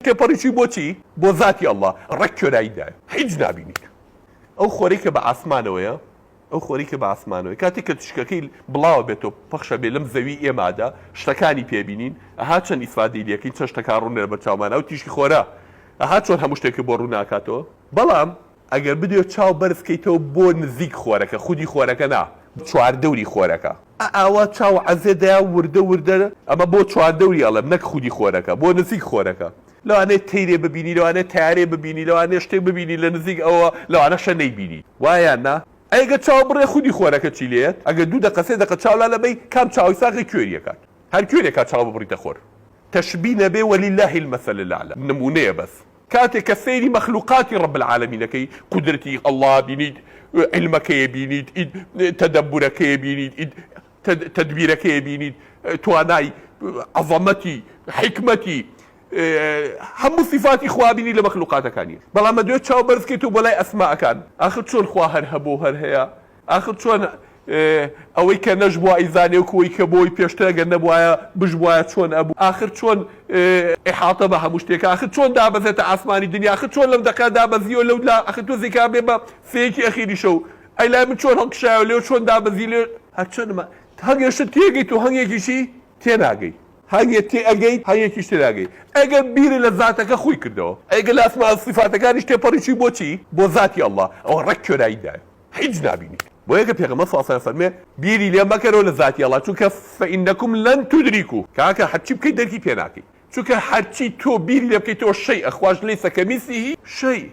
تێپەڕیی بۆ چی؟ بۆ زاتی اللە ڕێک کوێرایی دایە هیچ نابینیت. ئەو خۆرەی کە بە ئاسمانەوەیە، ئەو خۆرەی کە بە ئاسمانەوەیە کاتێک کە تیشکەکەی بڵاوە بێتەوە پەخشە بێ لەم زەوی ئێمادا شتەکانی پێ بینین ئەها چەند ئیسفادەی لێکەین چەند شتەکان ڕوونە لەبەر چاومان ئەو تیشکی خۆرە ئەها چۆن هەموو شتێکی بۆ ڕوون ناکاتەوە بەڵام ئەگەر بدەوێت چاو بەرز کەیتەوە بۆ نزیک خۆرەکە خودی خۆرەکە نا چواردەوری خۆرەکە. ئا ئاوا چاو عەزێ دەیا وردە وردە ئەمە بۆ چواردەوری ئەڵێم نەک خودی خۆرەکە بۆ نزیک خۆرەکە لەوانەیە تەیرێ ببینی لەوانەیە تەیارێ ببینی لەوانەیە شتێک ببینی لە نزیک ئەوە لەوانەشە نەیبینی وایە یان نا؟ ئەی گەر چاو بڕێ خودی خۆرەکە چی لێیەت ئەگەر دوو دەقە سێ دەقە چاو لا لەبەی کام چاوی ساغی کوێری ئەکات هەر کوێری ئەکات چاو ببڕیتە خۆر تەشبی نەبێ وللە المثل الاعلی نمونەیە بەس. کاتێک کە سەیری مەخلوقاتی رب العالمین ئەکەی قودرەتی اللە بینیت عیلمەکەی بینیت تەدەبورەکەی بینیت تەدبیرەکەی بینیت توانای عەزەمەتی حیکمەتی هەموو سیفاتی خوا بینی لە مەخلوقاتەکانی بەڵام ئەدوێ چاو بەرز کەیتەوە بۆ لای ئەسماءەکان ئاخر چۆن خوا هەر هەبوو هەر هەیە ئاخر چۆن ئەوەی کە نەشبووە ئەیزانێ وەکو ئەوەی کە بۆی پێشتر ئەگەر نەبوایە بشبوایە چۆن ئەبوو؟ ئاخر چۆن ئیحاتە بە هەموو شتێکە؟ ئاخر چۆن دابەزێتە ئاسمانی دنیا؟ ئاخر چۆن لەم دەقە دابەزیوە لەو لا؟ ئاخر تۆزێکا بێ بە سێیەکی ئەخیری شەو ئەی لای من چۆن هەڵکشایەوە لێو چۆن دابەزی لێ هەرچەند هەنگێ شت تێگەیت و هەنگێکیشی تێناگەی. هەنگێ تێئەگەیت هەنگێکیش تێناگەی ئەگەر بیرت لە زاتەکە خۆی کردەوە ئەگەر لە ئەسما سیفاتەکانیش تێپەڕی چووی بۆ چی؟ بۆ زاتی اللە ئەوە ڕێک کوێرایی دایە. هیچ نابینیت بۆیە کە پێغەمبەر صلی اللە علیە و سلم فەرموێ بیری لێ مەکەرەوە لە زاتی اللە چونکە فانکم لن تدرکوه کاکە هەرچی بکەیت دەرکی پێ ناکەی چونکە هەرچی تۆ بیری لێ بکەیتەوە شەیئە خواش لیس کمثله شیء.